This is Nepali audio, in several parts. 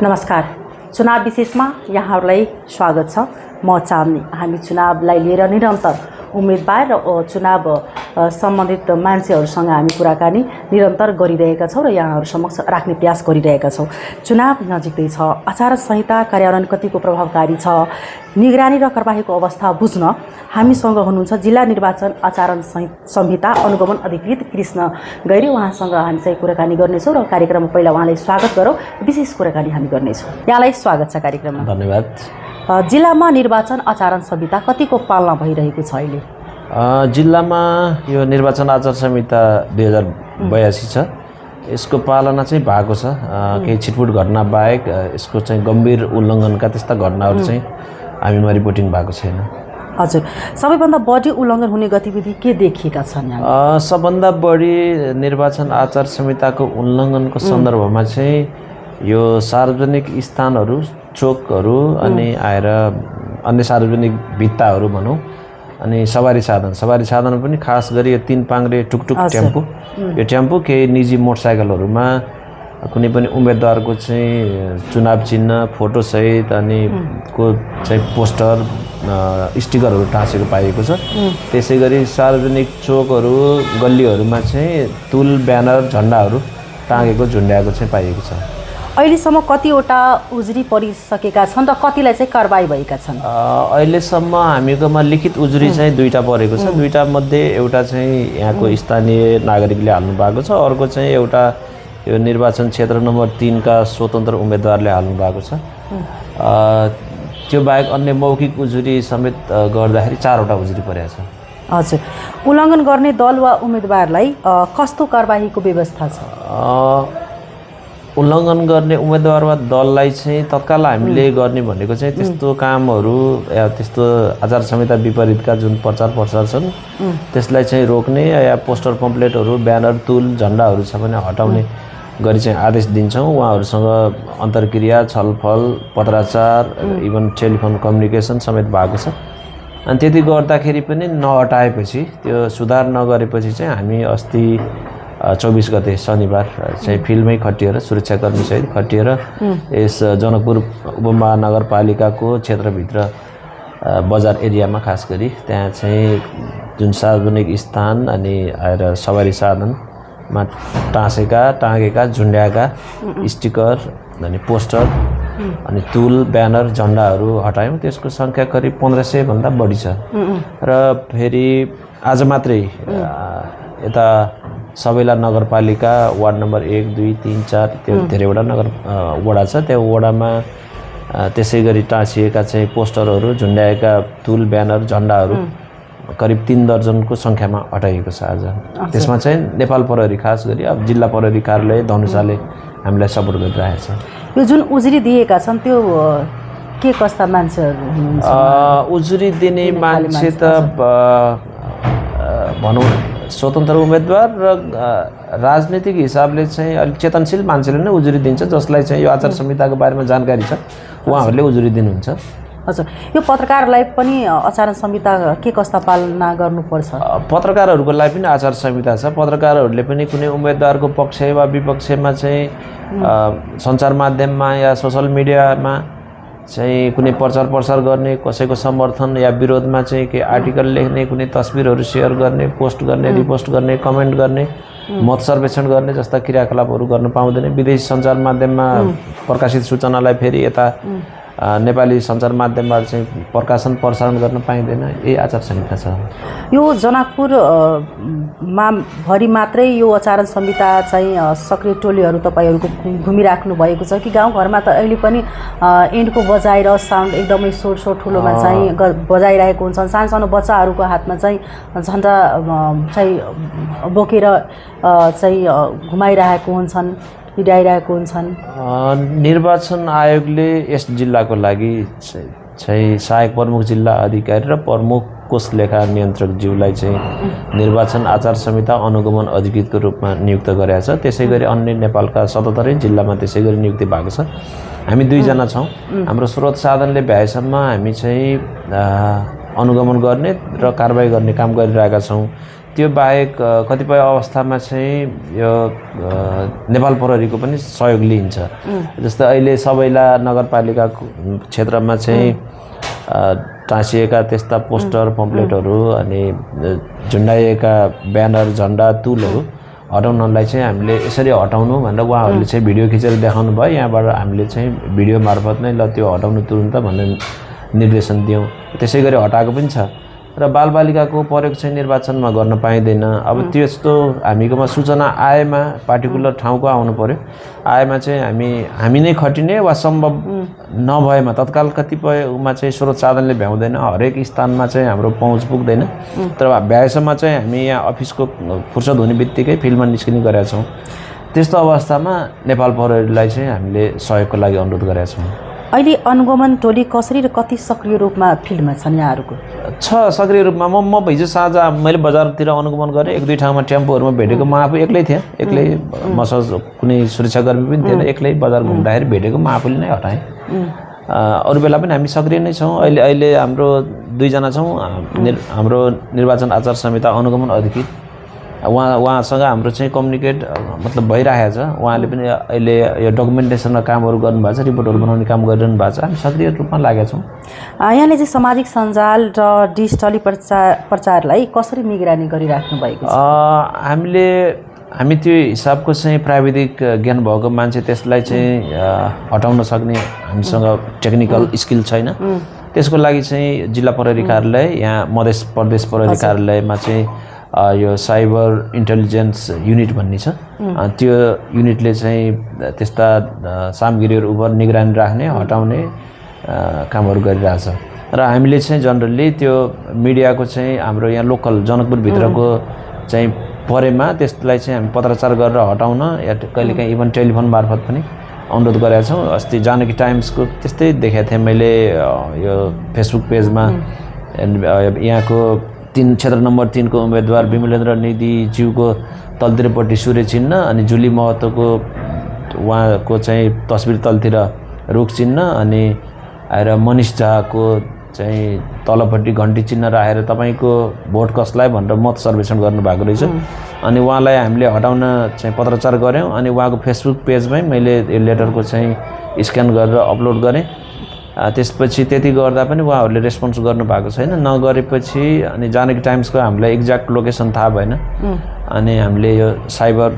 नमस्कार। चुनाव विशेषमा यहाँहरूलाई स्वागत छ। म चाँदनी। हामी चुनावलाई लिएर निरन्तर उम्मेदवार र चुनाव सम्बन्धित मान्छेहरूसँग हामी कुराकानी निरन्तर गरिरहेका छौँ र यहाँहरू समक्ष राख्ने प्रयास गरिरहेका छौँ। चुनाव नजिकै छ, आचार संहिता कार्यान्वयन कतिको प्रभावकारी छ, निगरानी र कारबाहीको अवस्था बुझ्न हामीसँग हुनुहुन्छ जिल्ला निर्वाचन आचार संहिता अनुगमन अधिकृत कृष्ण गैरी। उहाँसँग हामी चाहिँ कुराकानी गर्नेछौँ र कार्यक्रममा पहिला उहाँलाई स्वागत गरौँ। विशेष कुराकानी हामी गर्नेछौँ। यहाँलाई स्वागत छ कार्यक्रममा। धन्यवाद। जिल्लामा निर्वाचन आचार संहिता कतिको पालना भइरहेको छ अहिले? जिल्लामा यो निर्वाचन आचार संहिता 2082 छ। यसको पालना चाहिँ भएको छ। केही छिटफुट घटना बाहेक यसको चाहिँ गम्भीर उल्लङ्घनका त्यस्ता घटनाहरू चाहिँ हामीमा रिपोर्टिङ भएको छैन। हजुर, सबैभन्दा बढी उल्लङ्घन हुने गतिविधि के देखिएका छन्? सबभन्दा बढी निर्वाचन आचार संहिताको उल्लङ्घनको सन्दर्भमा चाहिँ यो सार्वजनिक स्थानहरू, चोकहरू अनि आएर अन्य सार्वजनिक भित्ताहरू भनौँ, अनि सवारी साधन पनि खास गरी यो 3 पाङ्ग्रे टुकटुक टेम्पो, यो टेम्पो केही निजी मोटरसाइकलहरूमा कुनै पनि उम्मेदवारको चाहिँ चुनाव चिन्ह, फोटोसहित अनि को चाहिँ पोस्टर, स्टिकरहरू टाँसेको पाइएको छ। त्यसै गरी सार्वजनिक चोकहरू, गल्लीहरूमा चाहिँ तुल, ब्यानर, झन्डाहरू टाँगेको, झुन्ड्याएको चाहिँ पाइएको छ। अहिलेसम्म कतिवटा उजुरी परिसकेका छन् र कतिलाई चाहिँ कारबाही भएका छन्? अहिलेसम्म हामीकोमा लिखित उजुरी चाहिँ 2टा परेको छ। 2टा मध्ये एउटा चाहिँ यहाँको स्थानीय नागरिकले हाल्नु भएको छ, अर्को चाहिँ एउटा यो निर्वाचन क्षेत्र नम्बर 3 का स्वतन्त्र उम्मेदवारले हाल्नु भएको छ। त्यो बाहेक अन्य मौखिक उजुरी समेत गर्दाखेरि 4वटा उजुरी परेको छ। हजुर, उल्लङ्घन गर्ने दल वा उम्मेदवारलाई कस्तो कारबाहीको व्यवस्था छ? उल्लङ्घन गर्ने उम्मेदवार वा दललाई चाहिँ तत्काल हामीले गर्ने भनेको चाहिँ त्यस्तो कामहरू या त्यस्तो आचार संहिता विपरीतका जुन प्रचार प्रसार छन् त्यसलाई चाहिँ रोक्ने या पोस्टर पम्पलेटहरू, ब्यानर, तुल, झन्डाहरू छ भने हटाउने गरी चाहिँ आदेश दिन्छौँ। उहाँहरूसँग अन्तर्क्रिया, छलफल, पत्राचार, इभन टेलिफोन कम्युनिकेसन समेत भएको छ। अनि त्यति गर्दाखेरि पनि नहटाएपछि, त्यो सुधार नगरेपछि चाहिँ हामी अस्ति 24 गते शनिबार चाहिँ फिल्डमै खटिएर, सुरक्षाकर्मीसहित खटिएर यस जनकपुर उपमहानगरपालिकाको क्षेत्रभित्र बजार एरियामा खास गरी त्यहाँ चाहिँ जुन सार्वजनिक स्थान अनि आएर सवारी साधनमा टाँगेका, झुन्ड्याएका स्टिकर अनि पोस्टर अनि तुल, ब्यानर, झन्डाहरू हटायौँ। त्यसको सङ्ख्या करिब 1500 भन्दा बढी छ। र फेरि आज मात्रै यता सबैला नगरपालिका वार्ड नम्बर 1, 2, 3, 4 त्यो धेरैवटा वडा छ। त्यो वडामा त्यसै गरी टाँसिएका चाहिँ पोस्टरहरू, झुन्ड्याएका तुल, ब्यानर, झन्डाहरू करिब 3 दर्जनको सङ्ख्यामा हटाइएको छ आज। त्यसमा चाहिँ नेपाल प्रहरी, खास गरी अब जिल्ला प्रहरी कार्यालय धनुषाले हामीलाई सपोर्ट गरिरहेको छ। यो जुन उजुरी दिएका छन् त्यो के कस्ता मान्छेहरू हुनुहुन्छ? उजुरी दिने मान्छे त भनौँ स्वतन्त्र उम्मेदवार र राजनीतिक हिसाबले चाहिँ अलिक चेतनशील मान्छेले नै उजुरी दिन्छ, जसलाई चाहिँ यो आचार संहिताको बारेमा जानकारी छ, उहाँहरूले उजुरी दिनुहुन्छ। हजुर, यो पत्रकारलाई पनि आचार संहिता के कस्ता पालना गर्नुपर्छ? पत्रकारहरूको लागि पनि आचार संहिता छ। पत्रकारहरूले पनि कुनै उम्मेदवारको पक्ष वा विपक्षमा चाहिँ सञ्चार माध्यममा या सोसल मिडियामा चाहिँ कुनै प्रचार प्रसार गर्ने, कसैको समर्थन या विरोधमा चाहिँ केही आर्टिकल लेख्ने, कुनै तस्बिरहरू सेयर गर्ने, पोस्ट गर्ने, रिपोस्ट गर्ने, कमेन्ट गर्ने, मत सर्वेक्षण गर्ने जस्ता क्रियाकलापहरू गर्न पाउँदैन। विदेशी सञ्चार माध्यममा प्रकाशित सूचनालाई फेरि यता नेपाली सञ्चार माध्यमबाट चाहिँ प्रकाशन प्रसारण गर्न पाइँदैन। यही आचार संहिता छ। यो जनकपुरमा भरि मात्रै यो आचार संहिता चाहिँ सक्रिय टोलीहरू तपाईँहरूको घुमिराख्नु भएको छ कि गाउँघरमा त अहिले पनि एन्डको बजाएर साउन्ड एकदमै सोर ठुलोमा चाहिँ बजाइरहेको हुन्छन्? सानो बच्चाहरूको हातमा चाहिँ झन्डा चाहिँ बोकेर चाहिँ घुमाइरहेको हुन्छन्, हिँडाइरहेको हुन्छन्। निर्वाचन आयोगले यस जिल्लाको लागि चाहिँ सहायक प्रमुख जिल्ला अधिकारी र प्रमुख कोष लेखा नियन्त्रकज्यूलाई चाहिँ निर्वाचन आचार संहिता अनुगमन अधिकृतको रूपमा नियुक्त गरेका छ। त्यसै गरी अन्य नेपालका 77 जिल्लामा त्यसै गरी नियुक्ति भएको छ। हामी 2 जना छौँ। हाम्रो स्रोत साधनले भ्याएसम्म हामी चाहिँ अनुगमन गर्ने र कारबाही गर्ने काम गरिरहेका छौँ। त्यो बाहेक कतिपय अवस्थामा चाहिँ यो नेपाल प्रहरीको पनि सहयोग लिइन्छ। जस्तै अहिले सबैला नगरपालिकाको क्षेत्रमा चाहिँ टाँसिएका त्यस्ता पोस्टर पम्पलेटहरू अनि झुन्डाइएका ब्यानर झन्डा तुलहरू हटाउनलाई चाहिँ हामीले यसरी हटाउनु भनेर उहाँहरूले चाहिँ भिडियो खिचेर देखाउनु भयो। यहाँबाट हामीले चाहिँ भिडियो मार्फत नै ल त्यो हटाउनु तुरुन्त भनेर निर्देशन दियौँ। त्यसै गरी हटाएको पनि छ। र बालबालिकाको प्रयोग चाहिँ निर्वाचनमा गर्न पाइँदैन। अब त्यस्तो हामीकोमा सूचना आएमा पार्टिकुलर ठाउँको आउनु पर्यो। आएमा चाहिँ हामी नै खटिने वा सम्भव नभएमा तत्काल कतिपयमा चाहिँ स्रोत साधनले भ्याउँदैन, हरेक स्थानमा चाहिँ हाम्रो पहुँच पुग्दैन। तर भ्याएसम्म चाहिँ हामी यहाँ अफिसको फुर्सद हुने बित्तिकै फिल्डमा निस्किने गरेका छौँ। त्यस्तो अवस्थामा नेपाल प्रहरीलाई चाहिँ हामीले सहयोगको लागि अनुरोध गरेका छौँ। अहिले अनुगमन टोली कसरी र कति सक्रिय रूपमा फिल्डमा छन् यहाँहरूको? छ सक्रिय रूपमा। म हिजो साँझ मैले बजारतिर अनुगमन गरेँ। एक दुई ठाउँमा टेम्पोहरूमा भेटेको। म आफू एक्लै थिएँ, एक्लै मसँग कुनै सुरक्षाकर्मी पनि थिएन। एक्लै बजार घुम्दाखेरि भेटेको म आफूले नै हटाएँ। अरू बेला पनि हामी सक्रिय नै छौँ। अहिले हाम्रो 2 जना छौँ। हाम्रो निर्वाचन आचार संहिता अनुगमन अधिकृत उहाँसँग हाम्रो चाहिँ कम्युनिकेट मतलब भइरहेको छ। उहाँले पनि अहिले यो डकुमेन्टेसनमा कामहरू गर्नुभएको छ, रिपोर्टहरू बनाउने काम गरिरहनु भएको छ। हामी सक्रिय रूपमा लागेका छौँ। यहाँले चाहिँ सामाजिक सञ्जाल र डिजिटली प्रचारलाई कसरी निगरानी गरिराख्नु भएको छ? हामी त्यो हिसाबको चाहिँ प्राविधिक ज्ञान भएको मान्छे त्यसलाई चाहिँ हटाउन सक्ने हामीसँग टेक्निकल स्किल छैन। त्यसको लागि चाहिँ जिल्ला प्रहरी कार्यालय, यहाँ मधेस प्रदेश प्रहरी कार्यालयमा चाहिँ यो साइबर इन्टेलिजेन्स युनिट भन्ने छ। त्यो युनिटले चाहिँ त्यस्ता सामग्रीहरू उप निगरानी राख्ने हटाउने कामहरू गरिरहेछ। र हामीले चाहिँ जनरली त्यो मिडियाको चाहिँ हाम्रो यहाँ लोकल जनकपुरभित्रको चाहिँ परेमा त्यसलाई चाहिँ हामी पत्रचार गरेर हटाउन या कहिलेकाहीँ इभन टेलिफोन मार्फत पनि अनुरोध गरेका छौँ। अस्ति जानकी टाइम्सको त्यस्तै देखाएको थिएँ मैले यो फेसबुक पेजमा। यहाँको क्षेत्र नम्बर 3 को उम्मेदवार विमलेन्द्र निधिज्यूको तलतिरपट्टि सूर्य चिन्ह अनि जुली महतोको उहाँको चाहिँ तस्बिर तलतिर रुख चिन्ह अनि आएर मनिष झाको चाहिँ तलपट्टि घन्टी चिन्ह राखेर तपाईँको भोट कसलाई भनेर मत सर्वेक्षण गर्नुभएको रहेछ। अनि उहाँलाई हामीले हटाउन चाहिँ पत्रचार गऱ्यौँ। अनि उहाँको फेसबुक पेजमै मैले यो लेटरको चाहिँ स्क्यान गरेर अपलोड गरेँ। त्यसपछि त्यति गर्दा पनि उहाँहरूले रेस्पोन्स गर्नुभएको छैन। नगरेपछि अनि जानकी टाइम्सको हामीलाई एक्ज्याक्ट लोकेसन थाहा भएन। अनि हामीले यो साइबर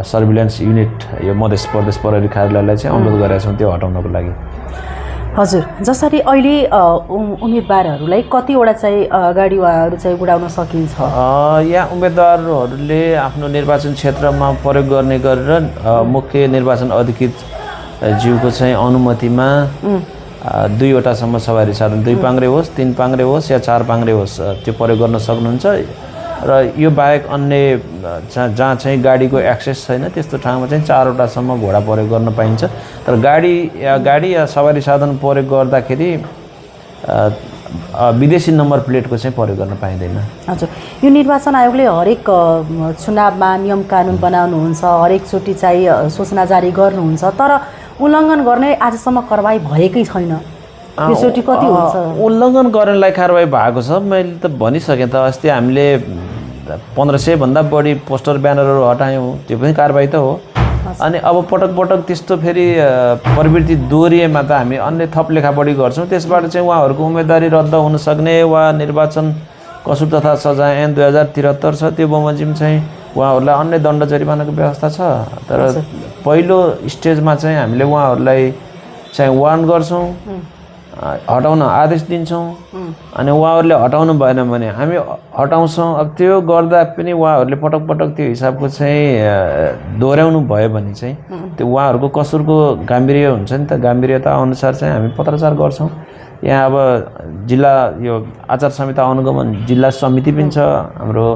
सर्भिलेन्स युनिट यो मधेस प्रदेश प्रहरी कार्यालयलाई चाहिँ अनुरोध गरेका छौँ त्यो हटाउनको लागि। हजुर, जसरी अहिले उम्मेदवारहरूलाई कतिवटा चाहिँ अगाडि उहाँहरू चाहिँ उडाउन सकिन्छ? यहाँ उम्मेदवारहरूले आफ्नो निर्वाचन क्षेत्रमा प्रयोग गर्ने गरेर मुख्य निर्वाचन अधिकृत ज्यूको चाहिँ अनुमतिमा 2 वटासम्म सवारी साधन 2 पाङ्ग्रे होस्, 3 पाङ्ग्रे होस् या 4 पाङ्ग्रे होस् त्यो प्रयोग गर्न सक्नुहुन्छ। र यो बाहेक अन्य जहाँ चाहिँ गाडीको एक्सेस छैन त्यस्तो ठाउँमा चाहिँ 4 वटासम्म घोडा प्रयोग गर्न पाइन्छ। तर गाडी या सवारी साधन प्रयोग गर्दाखेरि विदेशी नम्बर प्लेटको चाहिँ प्रयोग गर्न पाइँदैन। हजुर, यो निर्वाचन आयोगले हरेक चुनावमा नियम कानुन बनाउनुहुन्छ, हरेकचोटि चाहिँ सूचना जारी गर्नुहुन्छ, तर उल्लङ्घन गर्ने आजसम्म कारबाही भएकै छैन। यसचोटि कति हुन्छ? उल्लङ्घन गर्नेलाई कारबाही भएको छ। मैले त भनिसकेँ त, अस्ति हामीले 1500 भन्दा बढी पोस्टर ब्यानरहरू हटायौँ, त्यो पनि कारबाही त हो। अनि अब पटक पटक त्यस्तो फेरि प्रवृत्ति दोहोरिएमा त हामी अन्य थप लेखापढी गर्छौँ। त्यसबाट चाहिँ उहाँहरूको उम्मेदवारी रद्द हुन सक्ने वा निर्वाचन कसुर तथा सजाय ऐन 2073 छ, त्यो बमोजिम चाहिँ उहाँहरूलाई अन्य दण्ड जरिमानाको व्यवस्था छ। तर पहिलो स्टेजमा चाहिँ हामीले उहाँहरूलाई चाहिँ वार्न गर्छौँ, हटाउन आदेश दिन्छौँ। अनि उहाँहरूले हटाउनु भएन भने हामी हटाउँछौँ। अब त्यो गर्दा पनि उहाँहरूले पटक पटक त्यो हिसाबको चाहिँ दोहोऱ्याउनु भयो भने चाहिँ त्यो उहाँहरूको कसुरको गाम्भीर्य हुन्छ नि त, गाम्भीर्यता अनुसार चाहिँ हामी पत्रचार गर्छौँ। यहाँ अब जिल्ला यो आचार संहिता अनुगमन जिल्ला समिति पनि छ। हाम्रो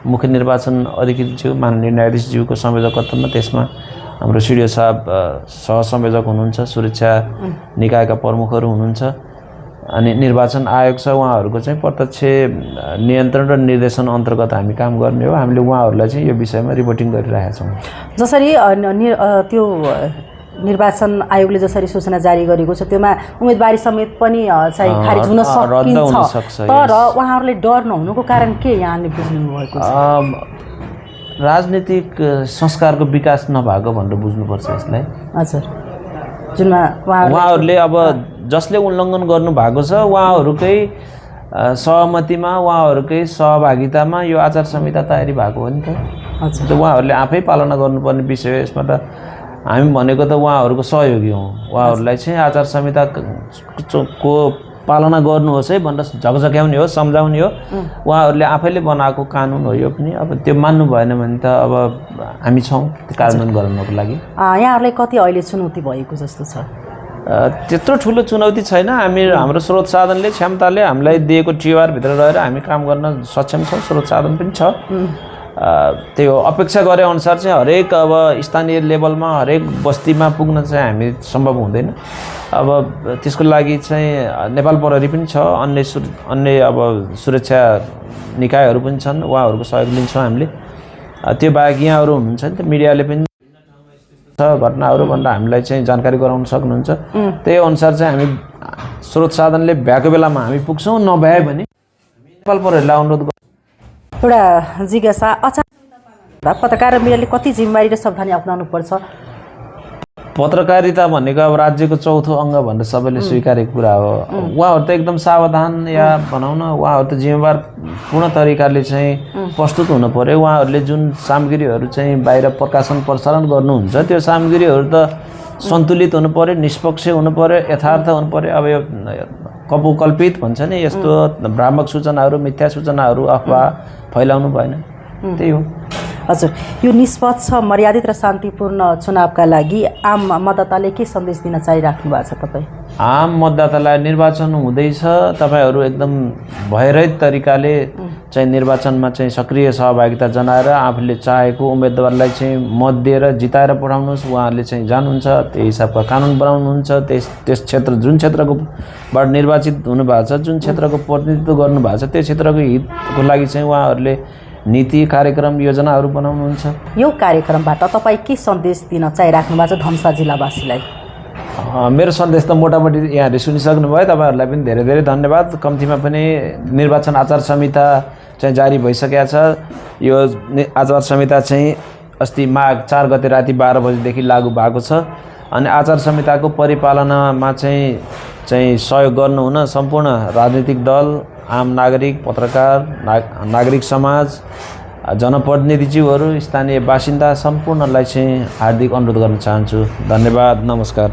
मुख्य निर्वाचन अधिकृतज्यू माननीय न्यायाधीशज्यूको संयोजकत्वमा त्यसमा हाम्रो सिडिओ साहब सहसंयोजक हुनुहुन्छ, सुरक्षा निकायका प्रमुखहरू हुनुहुन्छ। अनि निर्वाचन आयोग छ, उहाँहरूको चाहिँ प्रत्यक्ष नियन्त्रण र निर्देशन अन्तर्गत हामी काम गर्ने हो। हामीले उहाँहरूलाई चाहिँ यो विषयमा रिपोर्टिङ गरिरहेका छौँ। जसरी त्यो निर्वाचन आयोगले जसरी सूचना जारी गरेको छ त्योमा उम्मेदवारी समेत पनि चाहिँ खारिज हुन सकिन्छ तर उहाँहरूले डर नहुनुको कारण के यहाँले बुझ्नु भएको छ राजनीतिक संस्कारको विकास नभएको भनेर बुझ्नुपर्छ यसलाई हजुर जुनमा उहाँहरूले अब जसले उल्लङ्घन गर्नु भएको छ उहाँहरूकै सहमतिमा उहाँहरूकै सहभागितामा यो आचार संहिता तयारी भएको हो नि त हजुर उहाँहरूले आफै पालना गर्नुपर्ने विषय हो यसमा त हामी भनेको त उहाँहरूको सहयोगी हौँ उहाँहरूलाई चाहिँ आचार संहिता को पालना गर्नुहोस् है भनेर झकझक्याउने हो सम्झाउने हो उहाँहरूले आफैले बनाएको कानुन हो यो पनि अब त्यो मान्नु भएन भने त अब हामी छौँ त्यो कार्यान्वयन गराउनको लागि यहाँहरूलाई कति अहिले चुनौती भएको जस्तो छ त्यत्रो ठुलो चुनौती छैन हाम्रो स्रोत साधनले क्षमताले हामीलाई दिएको टिआरभित्र रहेर हामी काम गर्न सक्षम छौँ स्रोत साधन पनि छ त्यो अपेक्षा गरे अनुसार चाहिँ हरेक अब स्थानीय लेभलमा हरेक बस्तीमा पुग्न चाहिँ हामी सम्भव हुँदैन अब त्यसको लागि चाहिँ नेपाल प्रहरी पनि छ अन्य अब सुरक्षा निकायहरू पनि छन् उहाँहरूको सहयोग लिन्छौँ हामीले त्यो बाहेक यहाँहरू हुनुहुन्छ नि त मिडियाले पनि घटनाहरू भनेर हामीलाई चाहिँ जानकारी गराउन सक्नुहुन्छ त्यही अनुसार चाहिँ हामी स्रोत साधनले भ्याएको बेलामा हामी पुग्छौँ नभ्याए भने नेपाल प्रहरीलाई अनुरोध एउटा जिज्ञासा अचानक पत्रकार र मिडियाले कति जिम्मेवारी र सावधानी अप्नाउनु पर्छ पत्रकारिता भनेको अब राज्यको चौथो अङ्ग भनेर सबैले स्वीकारेको कुरा हो उहाँहरू त एकदम सावधान या भनौँ न उहाँहरू त जिम्मेवार पूर्ण तरिकाले चाहिँ प्रस्तुत हुनु पर्यो उहाँहरूले जुन सामग्रीहरू चाहिँ बाहिर प्रकाशन प्रसारण गर्नुहुन्छ त्यो सामग्रीहरू त सन्तुलित हुनु पर्यो निष्पक्ष हुनु पर्यो यथार्थ हुनु पर्यो अब यो कल्पित भन्छ नि यस्तो भ्रामक सूचनाहरू मिथ्या सूचनाहरू अफवाह फैलाउनु भएन त्यही हो हजुर यो निष्पक्ष मर्यादित र शान्तिपूर्ण चुनावका लागि आम मतदाताले के सन्देश दिन चाहिराख्नु भएको छ तपाईँ आम मतदातालाई निर्वाचन हुँदैछ तपाईँहरू एकदम भयरहित तरिकाले चाहिँ निर्वाचनमा चाहिँ सक्रिय सहभागिता जनाएर आफूले चाहेको उम्मेदवारलाई चाहिँ मत दिएर जिताएर पठाउनुहोस् उहाँहरूले चाहिँ जानुहुन्छ त्यही हिसाबको कानुन बनाउनुहुन्छ त्यस क्षेत्र जुन क्षेत्रकोबाट निर्वाचित हुनुभएको छ जुन क्षेत्रको प्रतिनिधित्व गर्नुभएको छ त्यो क्षेत्रको हितको लागि चाहिँ उहाँहरूले नीति कार्यक्रम योजनाहरू बनाउनुहुन्छ यो कार्यक्रमबाट तपाईँ के सन्देश दिन चाहिराख्नु भएको छ धनुषा जिल्लावासीलाई मेरो सन्देश त मोटामोटी यहाँहरूले सुनिसक्नुभयो तपाईँहरूलाई पनि धेरै धेरै धन्यवाद कम्तीमा पनि निर्वाचन आचार संहिता चाहिँ जारी भइसकेको छ यो आचार संहिता चाहिँ अस्ति माघ 4 गते राति 12 बजेदेखि लागू भएको छ अनि आचार संहिताको परिपालनामा चाहिँ सहयोग गर्नुहुन सम्पूर्ण राजनीतिक दल आम नागरिक पत्रकार नागरिक समाज जनप्रतिनिधिज्यूहरू स्थानीय बासिन्दा सम्पूर्णलाई चाहिँ हार्दिक अनुरोध गर्न चाहन्छु धन्यवाद नमस्कार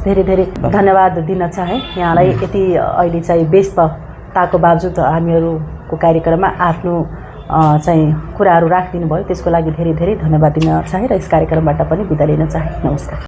धेरै धेरै धन्यवाद दिन चाहे यहाँलाई यति अहिले चाहिँ व्यस्तताको बावजुद हामीहरूको कार्यक्रममा आफ्नो चाहिँ कुराहरू राखिदिनु भयो त्यसको लागि धेरै धेरै धन्यवाद दिन चाहे र यस कार्यक्रमबाट पनि बिदा लिन चाहे नमस्कार